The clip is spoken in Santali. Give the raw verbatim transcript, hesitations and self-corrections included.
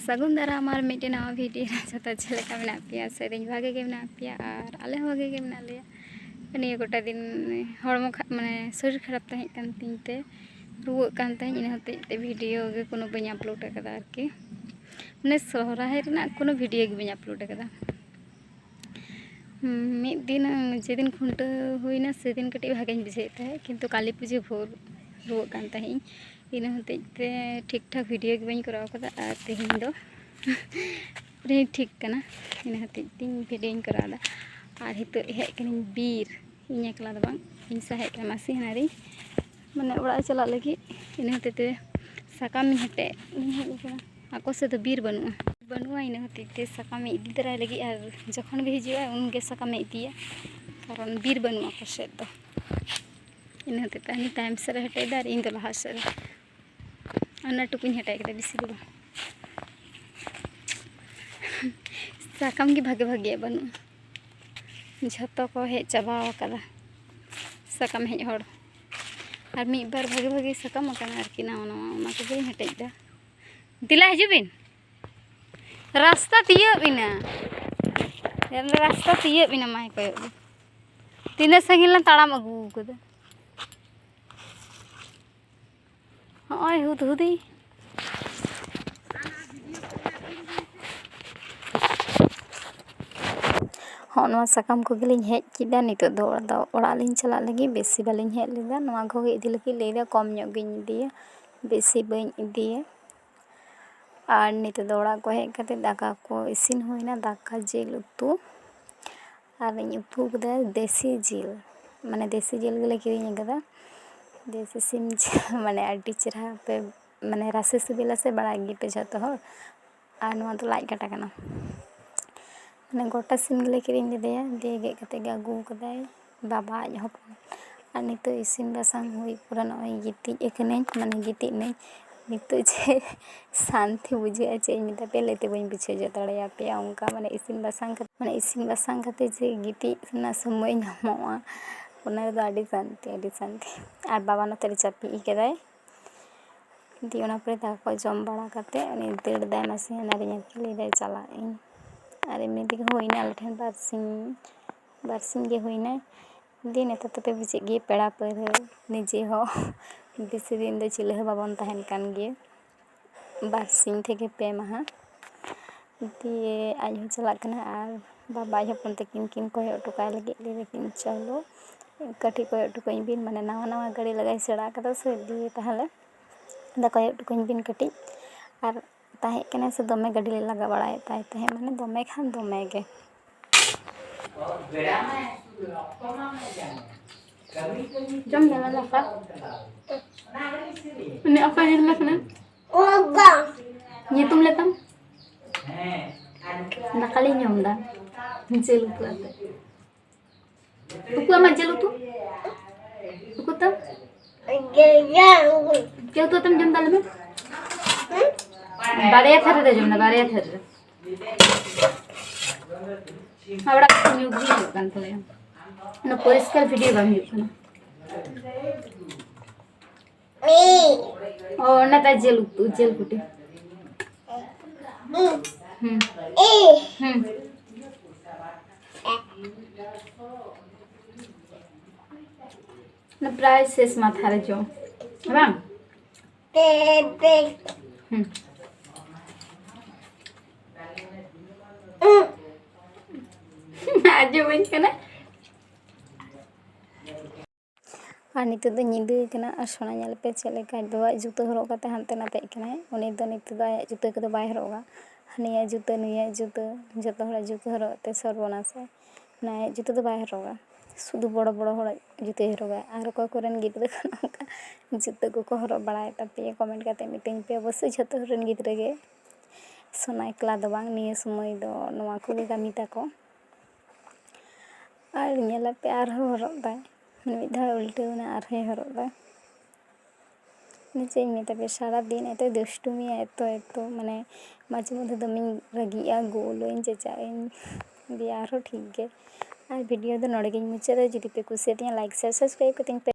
ᱥᱟᱹᱜᱩᱱ ᱫᱟᱨᱟᱢ ᱟᱨ ᱢᱤᱫᱴᱮᱱ ᱱᱟᱣᱟ ᱵᱷᱤᱰᱤᱭᱳ ᱨᱮ᱾ ᱡᱚᱛᱚ ᱪᱮᱫ ᱞᱮᱠᱟ ᱢᱮᱱᱟᱜ ᱯᱮᱭᱟ? ᱥᱮᱫᱤᱧ ᱵᱷᱟᱜᱮ ᱜᱮ ᱢᱮᱱᱟᱜ ᱯᱮᱭᱟ ᱟᱨ ᱟᱞᱮ ᱦᱚᱸ ᱵᱷᱟᱜᱮ ᱜᱮ ᱢᱮᱱᱟᱜ ᱞᱮᱭᱟ᱾ ᱱᱤᱭᱟᱹ ᱜᱚᱴᱟ ᱫᱤᱱ ᱦᱚᱲᱢᱚ ᱠᱷᱟ- ᱢᱟᱱᱮ ᱥᱚᱨᱤᱨ ᱠᱷᱟᱨᱟᱯ ᱛᱟᱦᱮᱸ ᱠᱟᱱ ᱛᱤᱧ ᱛᱮ, ᱨᱩᱣᱟᱹᱜ ᱠᱟᱱ ᱛᱟᱦᱮᱸᱧ, ᱤᱱᱟᱹ ᱦᱚᱛᱮᱡ ᱛᱮ ᱵᱷᱤᱰᱤᱭᱳ ᱜᱮ ᱠᱳᱱᱳ ᱵᱟᱹᱧ ᱟᱯᱞᱳᱰ ᱟᱠᱟᱫᱟ ᱟᱨᱠᱤ᱾ ᱢᱟᱱᱮ ᱥᱚᱦᱨᱟᱭ ᱨᱮᱱᱟᱜ ᱠᱳᱱᱳ ᱵᱷᱤᱰᱤᱭᱳ ᱜᱮ ᱵᱟᱹᱧ ᱟᱯᱞᱳᱰ ᱟᱠᱟᱫᱟ᱾ ᱢᱤᱫ ᱫᱤᱱ, ᱡᱮᱫᱤᱱ ᱠᱷᱩᱱᱴᱟᱹᱣ ᱦᱩᱭᱱᱟ, ᱥᱮᱫᱤᱱ ᱠᱟᱹᱴᱤᱡ ᱵᱷᱟᱜᱮᱧ ᱵᱩᱡᱷᱟᱹᱣᱮᱫ ᱛᱟᱦᱮᱸᱫ, ᱠᱤᱱᱛᱩ ᱠᱟᱹᱞᱤ ᱯᱩᱡᱟᱹ ᱵᱷᱳᱨ ᱨᱩᱣᱟᱹᱜ ᱠᱟᱱ ᱛᱟᱦᱮᱸᱫ ᱤᱧ᱾ ᱤᱱᱟᱹ ᱦᱚᱛᱮᱡ ᱛᱮ ᱴᱷᱤᱠ ᱴᱷᱟᱠ ᱵᱷᱤᱰᱤᱭᱳ ᱜᱮ ᱵᱟᱹᱧ ᱠᱚᱨᱟᱣ ᱠᱟᱫᱟ᱾ ᱟᱨ ᱛᱮᱦᱮᱧ ᱫᱚ ᱨᱤᱧ ᱴᱷᱤᱠ ᱠᱟᱱᱟ, ᱤᱱᱟᱹ ᱦᱚᱛᱮᱡ ᱛᱮᱧ ᱵᱷᱤᱰᱤᱭᱳᱧ ᱠᱚᱨᱟᱣ ᱮᱫᱟ᱾ ᱟᱨ ᱱᱤᱛᱚᱜ ᱦᱮᱡ ᱠᱟᱹᱱᱟᱹᱧ ᱵᱤᱨ, ᱤᱧ ᱮᱠᱞᱟ ᱫᱚ ᱵᱟᱝ, ᱤᱧ ᱥᱟᱶ ᱦᱮᱡ ᱠᱟᱱᱟ ᱢᱟᱹᱥᱤ ᱦᱟᱱᱟᱨᱤᱧ, ᱢᱟᱱᱮ ᱚᱲᱟᱜ ᱮ ᱪᱟᱞᱟᱜ ᱞᱟᱹᱜᱤᱫ᱾ ᱤᱱᱟᱹ ᱦᱚᱛᱮᱡ ᱛᱮ ᱥᱟᱠᱟᱢ ᱤᱧ ᱦᱮᱴᱮᱡ ᱤᱧ ᱦᱮᱡ ᱟᱠᱟᱱᱟ᱾ ᱟᱠᱚ ᱥᱮᱫ ᱫᱚ ᱵᱤᱨ ᱵᱟᱹᱱᱩᱜᱼᱟ, ᱵᱟᱹᱱᱩᱜᱼᱟ᱾ ᱤᱱᱟᱹ ᱦᱚᱛᱮᱡ ᱛᱮ ᱥᱟᱠᱟᱢᱮ ᱤᱫᱤ ᱛᱚᱨᱟᱭ ᱞᱟᱹᱜᱤᱫ, ᱟᱨ ᱡᱚᱠᱷᱚᱱ ᱜᱮ ᱦᱤᱡᱩᱜᱼᱟ ᱩᱱᱜᱮ ᱥᱟᱠᱟᱢᱮ ᱤᱫᱤᱭᱟ, ᱠᱟᱨᱚᱱ ᱵᱤᱨ ᱵᱟᱹᱱᱩᱜᱼᱟ ᱟᱠᱚ ᱥᱮᱫ ᱫᱚ᱾ ᱤᱱᱟᱹ ᱦᱚᱛᱮᱡ ᱛᱮ ᱩᱱᱤ ᱛᱟᱭᱚᱢ ᱥᱮᱫ ᱨᱮ ᱦᱮᱴᱮᱡ ᱮᱫᱟ ᱟᱨ ᱤᱧ ᱫᱚ ᱞᱟᱦᱟ ᱥᱮᱫ ᱨᱮ᱾ ᱚᱱᱟ ᱴᱩᱠᱩᱧ ᱦᱮᱴᱮᱡ ᱠᱮᱫᱟ, ᱵᱮᱥᱤ ᱫᱚ ᱵᱟᱝ᱾ ᱥᱟᱠᱟᱢ ᱜᱮ ᱵᱷᱟᱜᱮ ᱵᱷᱟᱜᱮᱭᱟᱜ ᱵᱟᱹᱱᱩᱜᱼᱟ, ᱡᱷᱚᱛᱚ ᱠᱚ ᱦᱮᱡ ᱪᱟᱵᱟ ᱟᱠᱟᱫᱟ ᱥᱟᱠᱟᱢ ᱦᱮᱡ ᱦᱚᱲ᱾ ᱟᱨ ᱢᱤᱫ ᱵᱟᱨ ᱵᱷᱟᱜᱮ ᱵᱷᱟᱜᱮ ᱥᱟᱠᱟᱢ ᱟᱠᱟᱱᱟ ᱟᱨᱠᱤ, ᱱᱟᱣᱟ ᱱᱟᱣᱟ, ᱚᱱᱟ ᱠᱚᱜᱮᱧ ᱦᱮᱴᱮᱡ ᱮᱫᱟ᱾ ᱫᱮᱞᱟ ᱦᱤᱡᱩᱜ ᱵᱤᱱ, ᱨᱟᱥᱛᱟ ᱛᱤᱭᱟᱹᱜ ᱵᱤᱱᱟ, ᱨᱟᱥᱛᱟ ᱛᱤᱭᱟᱹᱜ ᱵᱤᱱᱟ, ᱢᱟᱭ ᱠᱚᱭᱚᱜ ᱵᱤᱱ᱾ ᱛᱤᱱᱟᱹᱜ ᱥᱟᱺᱜᱤᱧ ᱞᱮ ᱛᱟᱲᱟᱢ ᱟᱹᱜᱩ ᱠᱟᱫᱟ᱾ ᱦᱚᱸᱜᱼᱚᱭ ᱦᱩᱫ ᱦᱩᱫᱤ᱾ ᱦᱚᱸᱜᱼᱚ ᱱᱚᱣᱟ ᱥᱟᱠᱟᱢ ᱠᱚᱜᱮᱞᱤᱧ ᱦᱮᱡ ᱠᱮᱫᱟ᱾ ᱱᱤᱛᱚᱜ ᱫᱚ ᱚᱲᱟᱜ ᱫᱚ, ᱚᱲᱟᱜ ᱞᱤᱧ ᱪᱟᱞᱟᱜ ᱞᱟᱹᱜᱤᱫ, ᱵᱮᱥᱤ ᱵᱟᱹᱞᱤᱧ ᱦᱮᱡ ᱞᱮᱫᱟ᱾ ᱱᱚᱣᱟ ᱠᱚᱜᱮ ᱤᱫᱤ ᱞᱟᱹᱜᱤᱫ ᱞᱟᱹᱭᱫᱟ, ᱠᱚᱢ ᱧᱚᱜ ᱜᱤᱧ ᱤᱫᱤᱭᱟ, ᱵᱮᱥᱤ ᱵᱟᱹᱧ ᱤᱫᱤᱭᱟ᱾ ᱟᱨ ᱱᱤᱛᱚᱜ ᱫᱚ ᱚᱲᱟᱜ ᱠᱚ ᱦᱮᱡ ᱠᱟᱛᱮ ᱫᱟᱠᱟ ᱠᱚ ᱤᱥᱤᱱ ᱦᱩᱭᱱᱟ, ᱫᱟᱠᱟ, ᱡᱤᱞ ᱩᱛᱩ᱾ ᱟᱨ ᱤᱧ ᱩᱛᱩ ᱠᱟᱫᱟ ᱫᱮᱥᱤ ᱡᱤᱞ, ᱢᱟᱱᱮ ᱫᱮᱥᱤ ᱡᱤᱞ ᱜᱮᱞᱮ ᱠᱤᱨᱤᱧ ᱟᱠᱟᱫᱟ᱾ ᱫᱮᱥᱤ ᱥᱤᱢ ᱡᱤᱞ ᱢᱟᱱᱮ ᱟᱹᱰᱤ ᱪᱮᱨᱦᱟ ᱯᱮ, ᱢᱟᱱᱮ ᱨᱟᱥᱮ ᱥᱤᱵᱤᱞᱟ ᱥᱮ, ᱵᱟᱲᱟᱭ ᱜᱮᱯᱮ ᱡᱷᱚᱛᱚ ᱦᱚᱲ᱾ ᱟᱨ ᱱᱚᱣᱟ ᱫᱚ ᱞᱟᱡ ᱠᱟᱴᱟ ᱠᱟᱱᱟ᱾ ᱢᱟᱱᱮ ᱜᱚᱴᱟ ᱥᱤᱢ ᱜᱮᱞᱮ ᱠᱤᱨᱤᱧ ᱞᱮᱫᱮᱭᱟ, ᱫᱤᱭᱮ ᱜᱮᱫ ᱠᱟᱛᱮ ᱜᱮ ᱟᱹᱜᱩ ᱠᱟᱫᱟᱭ ᱵᱟᱵᱟ ᱟᱡ ᱦᱚᱯᱚᱱ᱾ ᱟᱨ ᱱᱤᱛᱚᱜ ᱤᱥᱤᱱ ᱵᱟᱥᱟᱝ ᱦᱩᱭ ᱯᱚᱨᱮ ᱱᱚᱜᱼᱚᱭ ᱜᱤᱛᱤᱡ ᱟᱠᱟᱱᱟᱹᱧ, ᱢᱟᱱᱮ ᱜᱤᱛᱤᱡ ᱱᱟᱹᱧ᱾ ᱱᱤᱛᱚᱜ ᱡᱮ ᱥᱟᱱᱛᱤ ᱵᱩᱡᱷᱟᱹᱜᱼᱟ, ᱪᱮᱫ ᱤᱧ ᱢᱮᱛᱟ ᱯᱮᱭᱟ, ᱞᱟᱹᱭᱛᱮ ᱵᱟᱹᱧ ᱵᱩᱡᱷᱟᱹᱣ ᱦᱚᱪᱚ ᱫᱟᱲᱮᱭᱟᱯᱮᱭᱟ᱾ ᱚᱱᱠᱟ ᱢᱟᱱᱮ ᱤᱥᱤᱱ ᱵᱟᱥᱟᱝ ᱠᱟᱛᱮ, ᱢᱟᱱᱮ ᱤᱥᱤᱱ ᱵᱟᱥᱟᱝ ᱠᱟᱛᱮ ᱡᱮ ᱜᱤᱛᱤᱡ ᱨᱮᱱᱟᱜ ᱥᱚᱢᱚᱭ ᱧᱟᱢᱚᱜᱼᱟ, ᱚᱱᱟ ᱨᱮᱫᱚ ᱟᱹᱰᱤ ᱥᱟᱱᱛᱤ, ᱟᱹᱰᱤ ᱥᱟᱱᱛᱤ᱾ ᱟᱨ ᱵᱟᱵᱟ ᱱᱚᱛᱮ ᱨᱮ ᱡᱟᱹᱯᱤᱫ ᱠᱟᱫᱟᱭ᱾ ᱫᱤᱭᱮ ᱚᱱᱟ ᱯᱚᱨᱮ ᱫᱟᱠᱟ ᱠᱚ ᱡᱚᱢ ᱵᱟᱲᱟ ᱠᱟᱛᱮ ᱩᱱᱤ ᱫᱟᱹᱲ ᱫᱟᱭ ᱢᱟᱥᱮ, ᱦᱟᱱᱟ ᱨᱮ ᱧᱮᱞ ᱠᱮᱫ ᱞᱟᱹᱭ ᱫᱟᱭ ᱪᱟᱞᱟᱜ ᱤᱧ᱾ ᱟᱨ ᱮᱢᱱᱤ ᱛᱮᱜᱮ ᱦᱩᱭᱱᱟ ᱟᱞᱮ ᱴᱷᱮᱱ ᱵᱟᱨᱥᱤᱧ, ᱵᱟᱨᱥᱤᱧ ᱜᱮ ᱦᱩᱭᱱᱟ᱾ ᱫᱤᱭᱮ ᱱᱮᱛᱟᱨ ᱫᱚᱯᱮ ᱵᱩᱡᱮᱫ ᱜᱮ ᱯᱮᱲᱟ ᱯᱟᱹᱲᱦᱟᱹ ᱱᱤᱡᱮ ᱦᱚᱸ ᱵᱮᱥᱤ ᱫᱤᱱ ᱫᱚ ᱪᱩᱞᱦᱟᱹ ᱦᱚᱸ ᱵᱟᱵᱚᱱ ᱛᱟᱦᱮᱱ ᱠᱟᱱ ᱜᱮᱭᱟ, ᱵᱟᱨ ᱥᱤᱧ ᱛᱷᱮᱠᱮ ᱯᱮ ᱢᱟᱦᱟ᱾ ᱫᱤᱭᱮ ᱟᱡ ᱦᱚᱸ ᱪᱟᱞᱟᱜ ᱠᱟᱱᱟ ᱟᱨ ᱵᱟᱵᱟ ᱟᱡ ᱦᱚᱯᱚᱱ ᱛᱟᱹᱠᱤᱱ ᱠᱤᱱ ᱠᱚᱭᱚᱜ ᱦᱚᱴᱚ ᱠᱟᱭ ᱞᱟᱹᱜᱤᱫ, ᱞᱟᱹᱭ ᱫᱟᱠᱤᱱ ᱪᱚᱞᱚ ᱠᱟᱹᱴᱤᱡ ᱠᱚᱭᱚᱜ ᱦᱚᱴᱚ ᱠᱟᱹᱧ ᱵᱤᱱ, ᱢᱟᱱᱮ ᱱᱟᱣᱟ ᱱᱟᱣᱟ ᱜᱟᱹᱰᱤ ᱞᱟᱜᱟᱭ ᱥᱮᱬᱟ ᱠᱟᱫᱟ ᱥᱮ, ᱫᱤᱭᱮ ᱛᱟᱦᱚᱞᱮ ᱟᱫᱚ ᱠᱚᱭᱚᱜ ᱦᱚᱴᱚ ᱠᱟᱹᱧ ᱵᱤᱱ ᱠᱟᱹᱴᱤᱡ᱾ ᱟᱨ ᱛᱟᱦᱮᱸ ᱠᱟᱱᱟᱭ ᱥᱮ ᱫᱚᱢᱮ ᱜᱟᱹᱰᱤ ᱞᱮ ᱞᱟᱜᱟ ᱵᱟᱲᱟᱭᱮᱫ ᱛᱟᱭ ᱛᱟᱦᱮᱸᱫ, ᱢᱟᱱᱮ ᱫᱚᱢᱮ ᱠᱷᱟᱱ ᱫᱚᱢᱮ ᱜᱮ᱾ ᱡᱚᱢ ᱫᱟᱞᱮ ᱫᱟᱠᱟ᱾ ᱩᱱᱤ ᱚᱠᱚᱭ ᱧᱩᱛᱩᱢ ᱞᱮ ᱠᱟᱱᱟ? ᱧᱩᱛᱩᱢ ᱞᱮᱛᱟᱢ? ᱫᱟᱠᱟ ᱞᱤᱧ ᱡᱚᱢ ᱮᱫᱟ ᱡᱤᱞ ᱩᱛᱩ ᱟᱛᱮ᱾ ᱩᱠᱩ ᱟᱢᱟᱜ ᱡᱤᱞ ᱩᱛᱩ? ᱩᱠᱩ ᱛᱟᱢ? ᱡᱤᱞ ᱩᱛᱩ ᱟᱛᱮᱢ ᱡᱚᱢ ᱫᱟ ᱞᱮ ᱢᱮ? ᱵᱟᱨᱭᱟ ᱛᱷᱟᱹᱨᱤ ᱨᱮ ᱡᱚᱢ ᱫᱟ, ᱵᱟᱨᱭᱟ ᱛᱷᱟᱹᱨᱤ ᱨᱮ᱾ ᱚᱲᱟᱜ ᱠᱚ ᱧᱩᱛ ᱜᱮ ᱧᱮᱞᱚᱜ ᱠᱟᱱ ᱛᱟᱞᱮᱭᱟ᱾ ᱚᱱᱟ ᱯᱚᱨᱤᱥᱠᱟᱨ ᱵᱷᱤᱰᱤᱭᱳ ᱵᱟᱝ ᱦᱩᱭᱩᱜ ᱠᱟᱱᱟ᱾ ᱚ, ᱚᱱᱟ ᱫᱚ ᱡᱤᱞ ᱩᱛᱩ, ᱡᱤᱞ ᱠᱩᱴᱤ᱾ ᱦᱩᱸ᱾ ᱦᱩᱸ᱾ ᱚᱱᱟ ᱯᱨᱟᱭ ᱥᱮᱥ ᱢᱟᱛᱷᱟ ᱨᱮ ᱡᱚᱢ, ᱵᱟᱝ? ᱦᱩᱸ᱾ ᱟᱸᱡᱚᱢᱟᱹᱧ ᱠᱟᱱᱟ᱾ ᱟᱨ ᱱᱤᱛᱚᱜ ᱫᱚ ᱧᱤᱫᱟᱹ ᱠᱟᱱᱟ ᱟᱨ ᱥᱳᱱᱟ ᱧᱮᱞ ᱯᱮ ᱪᱮᱫ ᱞᱮᱠᱟ ᱟᱡ ᱵᱟᱵᱟᱣᱟᱜ ᱡᱩᱛᱟᱹ ᱦᱚᱨᱚᱜ ᱠᱟᱛᱮ ᱦᱟᱱᱛᱮ ᱱᱟᱛᱮᱜ ᱠᱟᱱᱟᱭ᱾ ᱩᱱᱤ ᱫᱚ ᱱᱤᱛᱚᱜ ᱫᱚ ᱟᱭᱟᱜ ᱡᱩᱛᱟᱹ ᱠᱚᱫᱚ ᱵᱟᱭ ᱦᱚᱨᱚᱜᱟ, ᱦᱟᱹᱱᱤᱭᱟᱜ ᱡᱩᱛᱟᱹ, ᱱᱩᱭᱟᱜ ᱡᱩᱛᱟᱹ, ᱡᱚᱛᱚ ᱦᱚᱲᱟᱜ ᱡᱩᱛᱟᱹ ᱦᱚᱨᱚᱜ ᱛᱮ ᱥᱚᱨᱵᱚᱱᱟᱥᱟᱭ᱾ ᱢᱟᱱᱮ ᱟᱭᱟᱜ ᱡᱩᱛᱟᱹ ᱫᱚ ᱵᱟᱭ ᱦᱚᱨᱚᱜᱟ, ᱥᱩᱫᱷᱩ ᱵᱚᱲᱚ ᱵᱚᱲᱚ ᱦᱚᱲᱟᱜ ᱡᱩᱛᱟᱹᱭ ᱦᱚᱨᱚᱜᱟ᱾ ᱟᱨ ᱚᱠᱚᱭ ᱠᱚᱨᱮᱱ ᱜᱤᱫᱽᱨᱟᱹ ᱠᱚ ᱱᱚᱝᱠᱟ ᱡᱩᱛᱟᱹ ᱠᱚᱠᱚ ᱦᱚᱨᱚᱜ ᱵᱟᱲᱟᱭᱮᱫ ᱛᱟᱯᱮᱭᱟ, ᱠᱚᱢᱮᱱᱴ ᱠᱟᱛᱮ ᱢᱤᱛᱟᱹᱧ ᱯᱮ᱾ ᱚᱵᱚᱥᱥᱳᱭ ᱡᱷᱚᱛᱚ ᱦᱚᱲ ᱨᱮᱱ ᱜᱤᱫᱽᱨᱟᱹ ᱜᱮ, ᱥᱳᱱᱟ ᱮᱠᱞᱟ ᱫᱚ ᱵᱟᱝ, ᱱᱤᱭᱟᱹ ᱥᱚᱢᱚᱭ ᱫᱚ ᱱᱚᱣᱟ ᱠᱚᱜᱮ ᱠᱟᱹᱢᱤ ᱛᱟᱠᱚ᱾ ᱟᱨ ᱧᱮᱞᱟᱯᱮ ᱟᱨᱦᱚᱸ ᱦᱚᱨᱚᱜ ᱫᱟᱭ, ᱢᱟᱱᱮ ᱢᱤᱫ ᱫᱷᱟᱣ ᱩᱞᱴᱟᱹᱣ ᱮᱱᱟ ᱟᱨᱦᱚᱸᱭ ᱦᱚᱨᱚᱜ ᱫᱟ᱾ ᱢᱟᱱᱮ ᱪᱮᱫ ᱤᱧ ᱢᱮᱛᱟ ᱯᱮᱭᱟ, ᱥᱟᱨᱟ ᱫᱤᱱ ᱮᱛᱚᱭ ᱫᱩᱥᱴᱩᱢᱤᱭᱟ, ᱮᱛᱚ, ᱮᱛᱚ, ᱢᱟᱱᱮ ᱢᱟᱡᱷᱮ ᱢᱚᱫᱽᱫᱷᱮ ᱫᱚᱢᱮᱧ ᱨᱟᱹᱜᱤᱜᱼᱟ, ᱜᱳᱞᱟᱹᱧ, ᱪᱮᱪᱟᱜ ᱟᱹᱧ, ᱫᱤᱭᱮ ᱟᱨᱦᱚᱸ ᱴᱷᱤᱠ ᱜᱮ᱾ ᱟᱨ ᱵᱷᱤᱰᱤᱭᱳ ᱫᱚ ᱱᱚᱰᱮ ᱜᱤᱧ ᱢᱩᱪᱟᱹᱫᱟ᱾ ᱡᱩᱫᱤ ᱯᱮ ᱠᱩᱥᱤᱭᱟᱛᱤᱧᱟ, ᱞᱟᱭᱤᱠ, ᱥᱮᱭᱟᱨ, ᱥᱟᱵᱥᱠᱨᱟᱭᱤᱵ ᱠᱟᱹᱛᱤᱧ ᱯᱮ᱾